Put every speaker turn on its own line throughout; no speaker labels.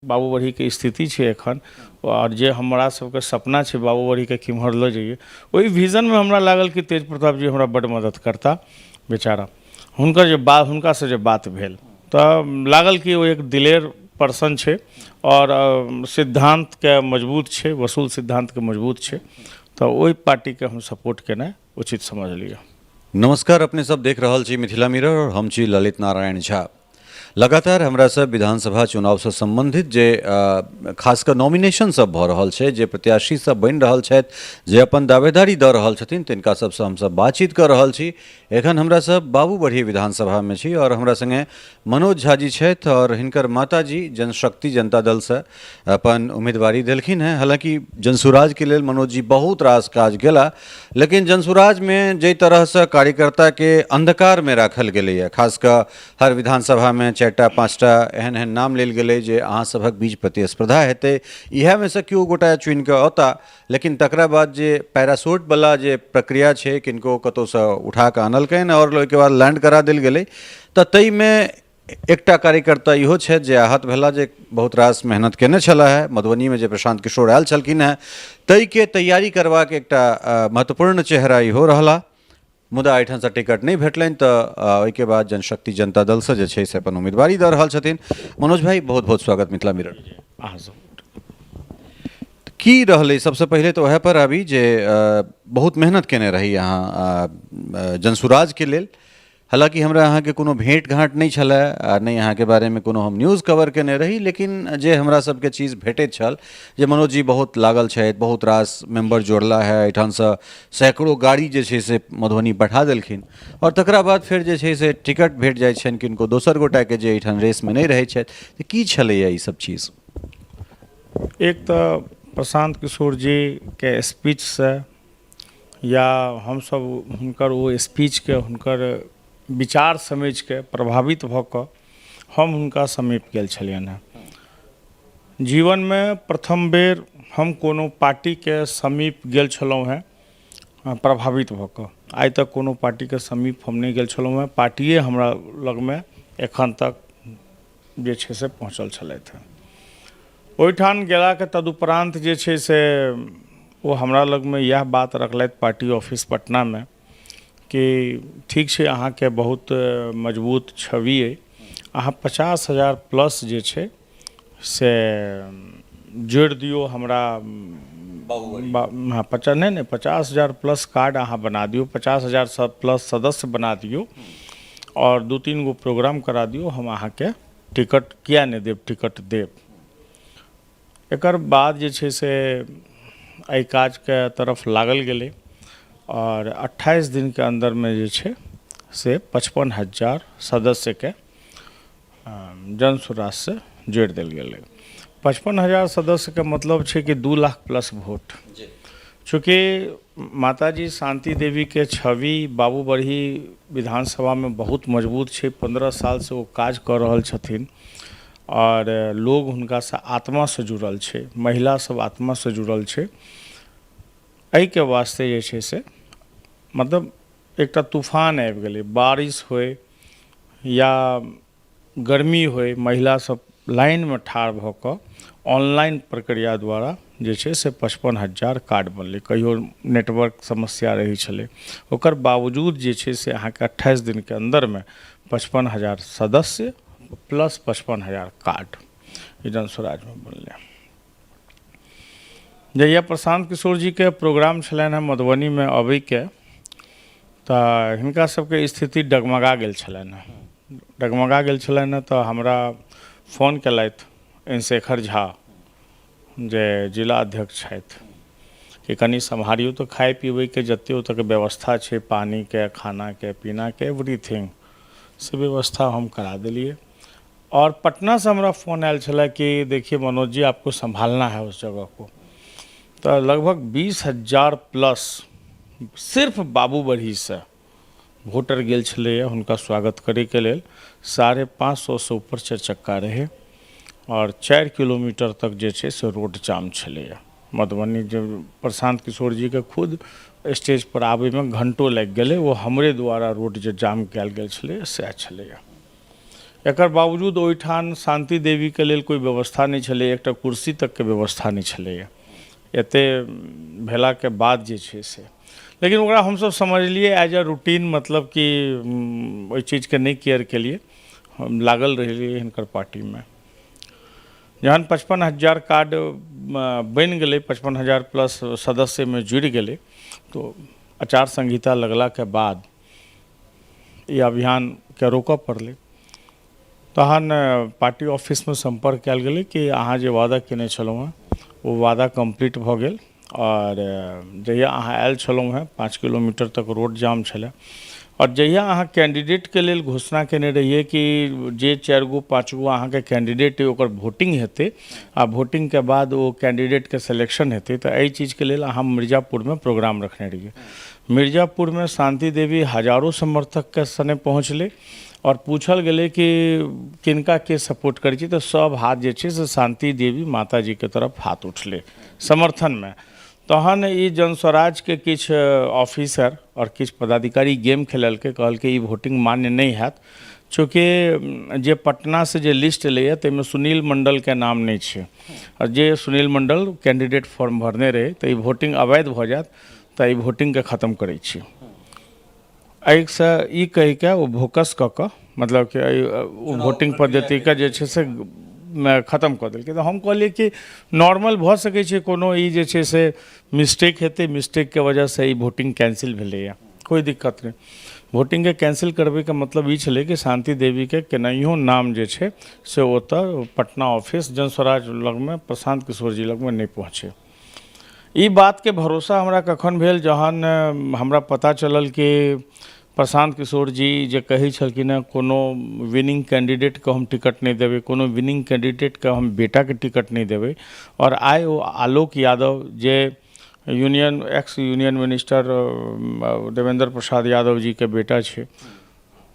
बाबूबरहीके स्थिति छै एखन आओर जे हमरा सबके सपना छै बाबूबरहीके केम्हर लऽ जइए, ओहि विजनमे हमरा लागल कि तेज प्रताप जी हमरा बड्ड मदद करता बेचारा। हुनकर जे बात, हुनकासँ जे बात भेल तऽ लागल कि ओ एक दिलेर पर्सन छै आओर सिद्धान्तके मजबूत छै, वसूल सिद्धान्तके मजबूत छै, तऽ ओहि पार्टीके हम सपोर्ट केनाइ उचित समझलियै।
नमस्कार, अपने सब देख रहल छी मिथिला मिरर और हम छी ललित नारायण झा। लगातार हमरा सब विधानसभा चुनावसँ सम्बन्धित जे खास कऽ नॉमिनेशन सब भऽ रहल छै, जे प्रत्याशी सब बनि रहल छथि, जे अपन दावेदारी दऽ रहल छथिन, तिनका सबसँ हमसब बातचीत कऽ रहल छी। एखन हमरा सब बाबूबरही विधानसभामे छी और हमरा संगे मनोज झा जी छथि और हिनकर माताजी जनशक्ति जनता दलसँ अपन उम्मीदवारी देलखिन हेँ। हालाँकि जनसुराजके लेल मनोज जी बहुत रास काज केला, लेकिन जनसुराजमे जाहि तरहसँ कार्यकर्ताके अन्धकारमे राखल गेलैए, खास कऽ हर विधानसभामे 4टा 5टा एहन एहन नाम लेल गेलै जे अहाँ सभक बीच प्रतिस्पर्धा हेतै, इएहमे सँ केओ गोटा चुनिकऽ औता, लेकिन तकरा बाद जे पैराशूटवला जे प्रक्रिया छै, किनको कतहुसँ उठा कऽ आनलकनि आओर ओहिके बाद लैंड करा देल गेलै, तऽ ताहिमे एकटा कार्यकर्ता इहो छथि जे आहत भेला, जे बहुत रास मेहनत केने छलाह हेँ। मधुबनीमे जे प्रशांत किशोर आयल छलखिन हेँ ताहिके तैयारी करबाक एकटा महत्वपूर्ण चेहरा इहो रहला, मुदा एहिठामसँ टिकट नहि भेटलनि तऽ ओहिके बाद जनशक्ति जनता दलसँ जे छै से अपन उम्मीदवारी दऽ रहल छथिन। मनोज भाई, बहुत बहुत स्वागत मिथिला मिरर।
अहाँ सब
की रहलै, सबसँ पहिले तऽ वएह पर आबी जे बहुत मेहनत केने रही अहाँ जनसुराजके लेल। हालाँकि हमरा अहाँके कोनो भेँट घाँट नहि छलए आ नहि अहाँके बारेमे कोनो हम न्यूज कवर केने रही, लेकिन जे हमरा सबके चीज भेटैत छल जे मनोज जी बहुत लागल छथि, बहुत रास मेम्बर जोड़ला है, एहिठामसँ सैकड़ो गाड़ी जे छै से मधुबनी पठा देलखिन आओर तकरा बाद फेर जे छै से टिकट भेट जाइ छनि किनको दोसर गोटाके जे एहिठाम रेसमे नहि रहै छथि। तऽ की छलैए ई सब चीज?
एक तऽ प्रशान्त किशोर जीके स्पीचसँ या हमसभ हुनकर ओ स्पीचके, हुनकर विचार समझिके प्रभावित भऽ कऽ हम हुनका समीप गेल छलियनि हेँ। जीवनमे प्रथम बेर हम कोनो पार्टीके समीप गेल छलहुँ हेँ प्रभावित भऽ कऽ। आइ तक कोनो पार्टीके समीप हम नहि गेल छलहुँ हेँ, पार्टिए हमरा लगमे एखन तक जे छै से पहुँचल छलथि हेँ। ओहिठाम गेलाके तदुपरान्त जे छै से ओ हमरा लगमे इएह बात रखलथि पार्टी ऑफिस पटनामे कि ठीक छै, अहाँके बहुत मजबूत छवि अइ, अहाँ 50,000 प्लस जे छै से जोड़ि दियौ हमरा, नहि नहि 50,000 प्लस कार्ड अहाँ बना दियौ, 50,000 प्लस सदस्य बना दियौ आओर 2-3 गो प्रोग्राम करा दियौ, हम अहाँके टिकट किया नहि देब, टिकट देब। एकर बाद जे छै से एहि काजके तरफ लागल गेलै आओर 28 दिनके अन्दरमे जे छै से 55,000 सदस्यके जन सुराजसँ जोड़ि देल गेलै। 55,000 सदस्यके मतलब छै कि 2 लाख प्लस वोट। चूँकि माताजी शान्ति देवीके छवि बाबूबरही विधानसभामे बहुत मजबूत छै, 15 सालसँ ओ काज कऽ रहल छथिन आओर लोग हुनकासँ आत्मासँ जुड़ल छै, महिला सब आत्मासँ जुड़ल छै। एहिके वास्ते जे छै से मतलब एकटा तूफान आबि गेलै, बारिश होइ या गर्मी होइ, महिला सब लाइनमे ठाढ़ भऽ कऽ ऑनलाइन प्रक्रिया द्वारा जे छै से 55,000 कार्ड बनलै। कहियो नेटवर्क समस्या रहै छलै, ओकर बावजूद जे छै से अहाँके 28 दिनके अन्दरमे 55,000 सदस्य प्लस 55,000 कार्ड ई जन स्वराजमे बनलै। जहिया प्रशान्त किशोर जीके प्रोग्राम छलनि हेँ मधुबनीमे अबैके, तऽ हिनका सबके स्थिति डगमगा गेल छलनि हेँ। डगमगा गेल छलनि हेँ तऽ हमरा फोन केलथि एन शेखर झा जे जिला अध्यक्ष छथि कि कनि सम्हारियौ तऽ खाइ पिबैके जतेक ओतऽके व्यवस्था छै, पानीके, खानाके, पीनाके, एवरीथिंग से व्यवस्था हम करा देलियै। और पटना से हमरा फोन आयल छलै कि देखिए मनोज जी आपको संभालना है उस जगह को। तऽ लगभग 20,000 प्लस सिर्फ बाबूबरहीसँ वोटर गेल छलैए हुनका स्वागत करैके लेल। 550 ऊपर 4 चक्का रहै आओर 4 किलोमीटर तक जे छै से रोड जाम छलैए। मधुबनी जे प्रशान्त किशोर जीके खुद स्टेज पर आबैमे घंटो लागि गेलै, ओ हमरे द्वारा रोड जे जाम कयल गेल छलैए सएह छलैए। एकर बावजूद ओहिठाम शान्ति देवीके लेल कोइ व्यवस्था नहि छलै, एकटा कुर्सी तकके व्यवस्था नहि छलैए। एते भेलाके बाद जे छै से, लेकिन ओकरा हमसब समझलियै एज अ रूटीन, मतलब कि ओहि चीजके नहि केयर केलियै, हम लागल रहलियै हिनकर पार्टीमे। जहन 55,000 कार्ड बनि गेलै, 55,000 प्लस सदस्यमे जुड़ि गेलै, तो आचार संहिता लगलाके बाद ई अभियानके रोकऽ पड़लै। तहन पार्टी ऑफिसमे सम्पर्क कयल गेलै कि अहाँ जे वादा केने छलहुँ हेँ ओ वादा कम्प्लीट भऽ गेल, आओर जहिया अहाँ आयल छलहुँ हेँ 5 किलोमीटर तक रोड जाम छलै, आओर जहिया अहाँ कैंडिडेटके लेल घोषणा केने रहियै कि जे 4 गो 5 गो अहाँके कैंडिडेट अइ ओकर वोटिंग हेतै आ वोटिंगके बाद ओ कैंडिडेटके सिलेक्शन हेतै, तऽ एहि चीजके लेल अहाँ मिर्जापुरमे प्रोग्राम रखने रहियै। मिर्जापुरमे शान्ति देवी हजारो समर्थकके सने पहुँचलै आओर पूछल गेलै कि किनका के सपोर्ट करै छी, तऽ सब हाथ जे छै से शान्ति देवी माताजीके तरफ हाथ उठलै समर्थनमे। तहन ई जनस्वराजके किछु ऑफिसर आओर किछु पदाधिकारी गेम खेललकै, कहलकै ई वोटिंग मान्य नहि हैत, चूँकि जे पटनासँ जे लिस्ट एलैए ताहिमे सुनील मण्डलके नाम नहि छै, आओर जे सुनील मण्डल कैंडिडेट फॉर्म भरने रहै, तऽ ई वोटिंग अवैध भऽ जायत, तऽ ई वोटिंगके खतम करै छी। एहिसँ ई कहिके ओ भोकस कऽ कऽ मतलब कि ओ वोटिंग पद्धतिके जे छै से खतम कऽ देलकै। तऽ हम कहलियै कि नॉर्मल भऽ सकै छै, कोनो ई जे छै से मिस्टेक हेतै, मिस्टेकके वजहसँ ई वोटिंग कैंसिल भेलैए, कोइ दिक्कत नहि। वोटिंगके कैंसिल करबैके मतलब ई छलै कि शान्ति देवीके केनाहियो नाम जे छै से ओतऽ पटना ऑफिस जनस्वराज लगमे प्रशान्त किशोर जी लगमे नहि पहुँचै। ई बातके भरोसा हमरा कखन भेल, जहन हमरा पता चलल कि प्रशान्त किशोर जी जे कहै छलखिन हेँ कोनो विनिंग कैंडिडेटके हम टिकट नहि देबै, कोनो विनिंग कैंडिडेटके हम बेटाके टिकट नहि देबै, आओर आइ ओ आलोक यादव जे union ex union minister Devendra Prasad Yadav जीके बेटा छै,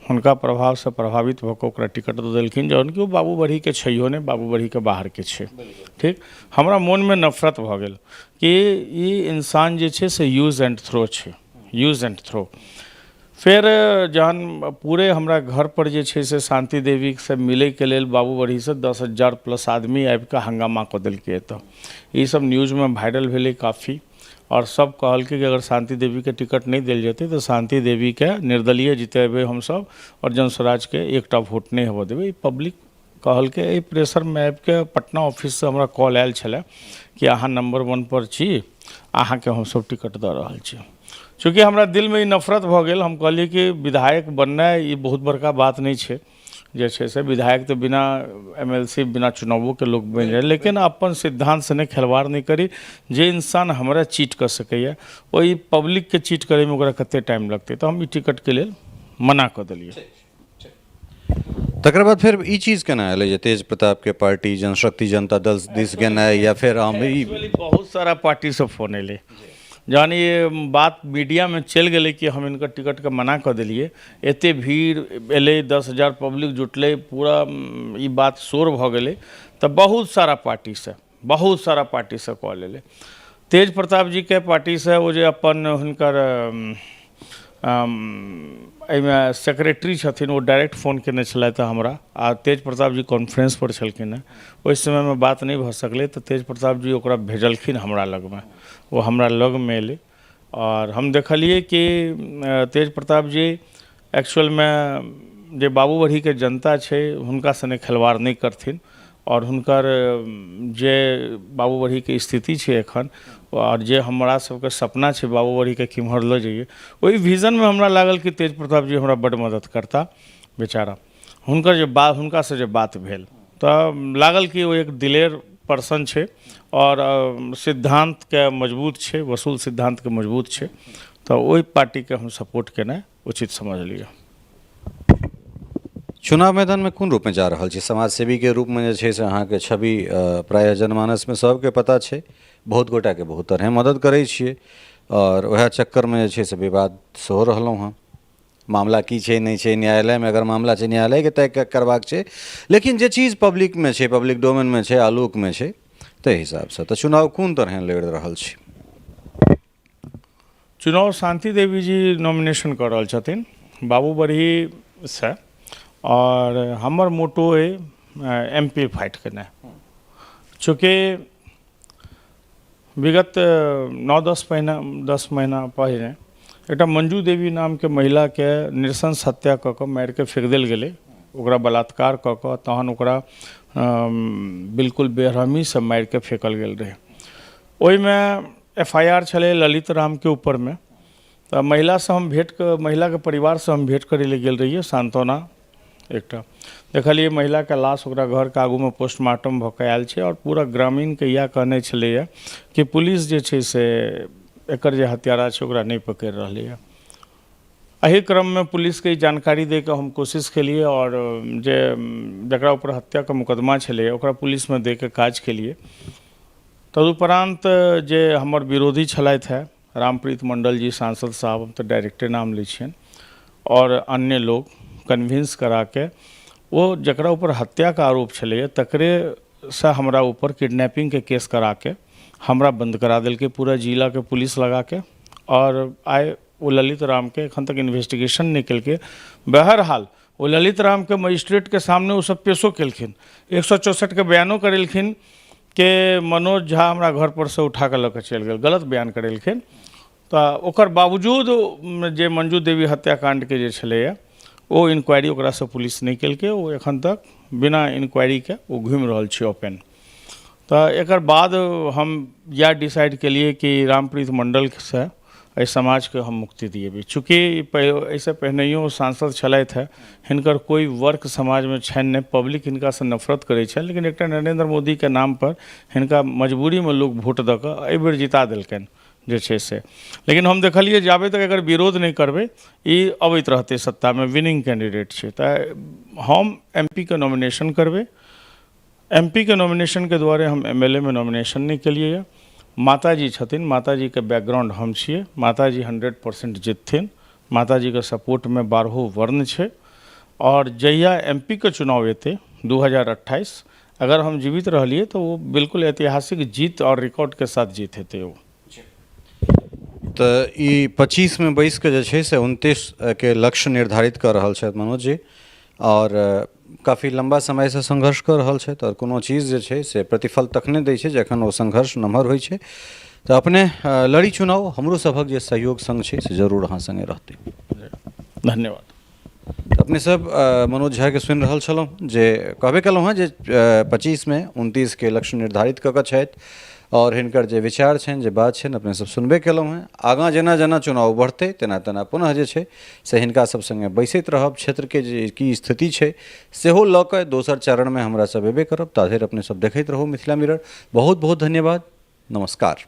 हुनका प्रभावसँ प्रभावित भऽ कऽ ओकरा टिकट दऽ देलखिन, जहन कि ओ बाबू बढ़ीके छैहो नहि, बाबू बढ़ीके बाहरके छै। ठीक, हमरा मोनमे नफरत भऽ गेल कि ई इंसान जे छै से यूज एंड थ्रो छै, यूज एंड थ्रो। फेर जहन पूरे हमरा घरपर जे छै से शान्ति देवीसँ मिलैके लेल बाबू बढ़ीसँ 10,000 प्लस आदमी आबिकऽ हंगामा कऽ देलकै। एतऽ ई सब न्यूजमे वायरल भेलै काफी, आओर सब कहलकै कि अगर शान्ति देवीके टिकट नहि देल जेतै तऽ शान्ति देवीके निर्दलीय जितेबै हमसब आओर जनस्वराजके एकटा वोट नहि होबऽ देबै। ई पब्लिक कहलकै। एहि प्रेशरमे आबिके पटना ऑफिससँ हमरा कॉल आयल छलै कि अहाँ नम्बर 1 पर छी, अहाँके हमसब टिकट दऽ रहल छी। चूँकि हमरा दिलमे ई नफरत भऽ गेल, हम कहलियै कि विधायक बननाइ ई बहुत बड़का बात नहि छै, जे छै से विधायक तऽ बिना MLC बिना चुनावोके लोक बनि जाइ, लेकिन अपन सिद्धान्तसँ नहि खेलवाड़ नहि करी। जे इंसान हमरा चीट कऽ सकैए ओहि पब्लिकके चीट करैमे ओकरा कते टाइम लगतै, तऽ हम ई टिकटके लेल मना कऽ देलियै।
तकर बाद फेर ई चीज केना एलै जे तेज प्रतापके पार्टी जनशक्ति जनता दल दिस गेनाइ, या फेर हम ई
बहुत सारा पार्टीसँ फोन एलै। जहन ई बात मीडियामे चलि गेलै कि हम हिनकर टिकटके मना कऽ देलियै, एते भीड़ एलै, 10,000 पब्लिक जुटलै, पूरा ई बात शोर भऽ गेलै, तऽ बहुत सारा पार्टीसँ, बहुत सारा पार्टीसँ कॉल एलै। तेज प्रताप जीके पार्टीसँ ओ जे अपन हुनकर एहिमे सेक्रेटरी छथिन, ओ डायरेक्ट फोन केने छलथि हमरा, आ तेज प्रताप जी कॉन्फ्रेंसपर छलखिन हेँ, ओहि समयमे बात नहि भऽ सकलै, तऽ तेज प्रताप जी ओकरा भेजलखिन हमरा लगमे, ओ हमरा लगमे एलै आओर हम देखलियै कि तेज प्रताप जी एक्चुअलमे जे बाबू बढ़ीके जनता छै हुनका सने खेलवाड़ नहि करथिन, आओर हुनकर जे बाबू बढ़ीके स्थिति छै एखन, आओर जे हमरा सबके सपना छै बाबू बढ़ीके केम्हर लऽ जइए, ओहि विजनमे हमरा लागल कि तेज प्रताप जी हमरा बड्ड मदद करता बेचारा। हुनकर जे बात, हुनकासँ जे बात भेल तऽ लागल कि ओ एक दिलेर पर्सन छै आओर सिद्धान्तके मजबूत छै, वसूल सिद्धान्तके मजबूत छै, तऽ ओहि पार्टीके हम सपोर्ट केनाइ उचित समझलियै।
चुनाव मैदानमे कोन रूपमे जा रहल छी? समाजसेवीके रूपमे जे छै से अहाँके छवि प्रायः जनमानसमे सबके पता छै, बहुत गोटाके बहुत तरहे मदद करै छियै, आओर वएह चक्करमे जे छै से विवाद सेहो रहलहुँ हँ। मामला की छै नहि छै, न्यायालयमे अगर मामला छै न्यायालयके तय करबाक छै, लेकिन जे चीज पब्लिकमे छै, पब्लिक डोमेनमे छै, आलोकमे छै, ताहि हिसाबसँ तऽ चुनाव कोन तरहे लड़ि रहल छी?
चुनाव शान्ति देवी जी नॉमिनेशन कऽ रहल छथिन बाबू बढ़ीसँ, आओर हमर मोटो अइ एम पी फाइट केनाइ। चूँकि विगत 9-10 पहिने 10 महीना पहिने एकटा मंजू देवी नामके महिलाके नृशंस हत्या कऽ कऽ मारिके फेक देल गेलै, ओकरा बलात्कार कऽ कऽ तहन ओकरा बिल्कुल बेरहमीसँ मारिके फेकल गेल रहै। ओहिमे एफ I R छलै ललित रामके ऊपरमे। तऽ महिलासँ हम भेँट कऽ महिलाके परिवारसँ हम भेँट करै लए गेल रहियै सान्त्वना एकटा देखलियै महिलाके लाश ओकरा घरके आगूमे पोस्टमार्टम भऽ कऽ आयल छै आओर पूरा ग्रामीणके इएह कहने छलैए कि पुलिस जे छै से एकर जे हत्यारा छै ओकरा नहि पकड़ि रहलैए। एहि क्रममे पुलिसके ई जानकारी दैके हम कोशिश केलियै आओर जे जकरा ऊपर हत्याके मुकदमा छलैए ओकरा पुलिसमे दैके काज केलियै। तदुपरान्त जे हमर विरोधी छलथि हे रामप्रीत मंडल जी सांसद साहब, हम तऽ डायरेक्टे नाम लै छियनि, आओर अन्य लोग कन्विंस कराके ओ जकरा ऊपर हत्याके आरोप छलैए तकरेसँ हमरा ऊपर किडनैपिंगके केस कराके हमरा बन्द करा देलकै पूरा जिलाके पुलिस लगाके। आओर आइ ओ ललित रामके एखन तक इन्वेस्टिगेशन नहि केलकै। बहरहाल ओ ललित रामके मजिस्ट्रेटके सामने ओ सब पेशो केलखिन, 164के बयानो करेलखिन कि मनोज झा हमरा घर पर से उठा कऽ लऽ कऽ चलि गेल, गलत बयान करेलखिन। तऽ ओकर बावजूद जे मंजू देवी हत्याकांडके जे छलैए ओ इन्क्वायरी ओकरासँ पुलिस नहि केलकै, ओ एखन तक बिना इन्क्वायरीके ओ घुमि रहल छै ओपन। तऽ एकर बाद हम इएह डिसाइड केलिए कि रामप्रीत मण्डलसँ एहि समाजके हम मुक्ति दिएबै। चूँकि एहिसँ पहिनहियो सांसद छलथि हेँ, हिनकर कोइ वर्क समाजमे छनि नहि, पब्लिक हिनकासँ नफरत करै छनि, लेकिन एकटा नरेन्द्र मोदीके नामपर हिनका मजबूरीमे लोक वोट दऽ कऽ एहिबेर जिता देलकनि जे छै से। लेकिन हम देखलिए जाबे तक एकर विरोध नहि करबै ई अबैत रहतै सत्तामे, विनिंग कैंडिडेट छै। तऽ हम एम पी के नॉमिनेशन करबै। एम पी के नॉमिनेशनके दुआरे हम एम एल ए मे नॉमिनेशन नहि केलिए यऽ। माताजी छथिन, माताजीके बैकग्राउंड हम छियै, माताजी 100% जितथिन, माताजीके सपोर्टमे 12 वर्ण छै। आओर जहिया एम पी के चुनाव एतै 2028, अगर हम जीवित रहलियै तऽ ओ बिल्कुल ऐतिहासिक जीत आओर रिकॉर्डके साथ जीत हेतै ओ।
तऽ ई 25मे बैस कऽ जे छै से 29के लक्ष्य निर्धारित कऽ रहल छथि मनोज जी, आओर काफी लम्बा समयसँ संघर्ष कऽ रहल छथि, आओर कोनो चीज जे छै से प्रतिफल तखने दै छै जखन ओ संघर्ष नमहर होइ छै। तऽ अपने लड़ी चुनाव, हमरो सभक जे सहयोग सङ्ग छै से जरूर अहाँ सङ्गे रहतै।
धन्यवाद।
अपने सब मनोज झाके सुनि रहल छलहुँ जे कहबे केलहुँ हेँ जे 25मे 29के लक्ष्य निर्धारित कऽ कऽ छथि, आओर हिनकर जे विचार छनि जे बात छनि अपने सब सुनबे केलहुँ हेँ। आगाँ जेना जेना चुनाव बढ़तै तेना तेना पुनः जे छै से हिनका सब सङ्गे बैसैत रहब, क्षेत्रके जे की स्थिति छै सेहो लऽ कऽ दोसर चरणमे हमरा सब एबे करब। ताधरि अपने सब देखैत रहू मिथिला मिरर। बहुत बहुत धन्यवाद, नमस्कार।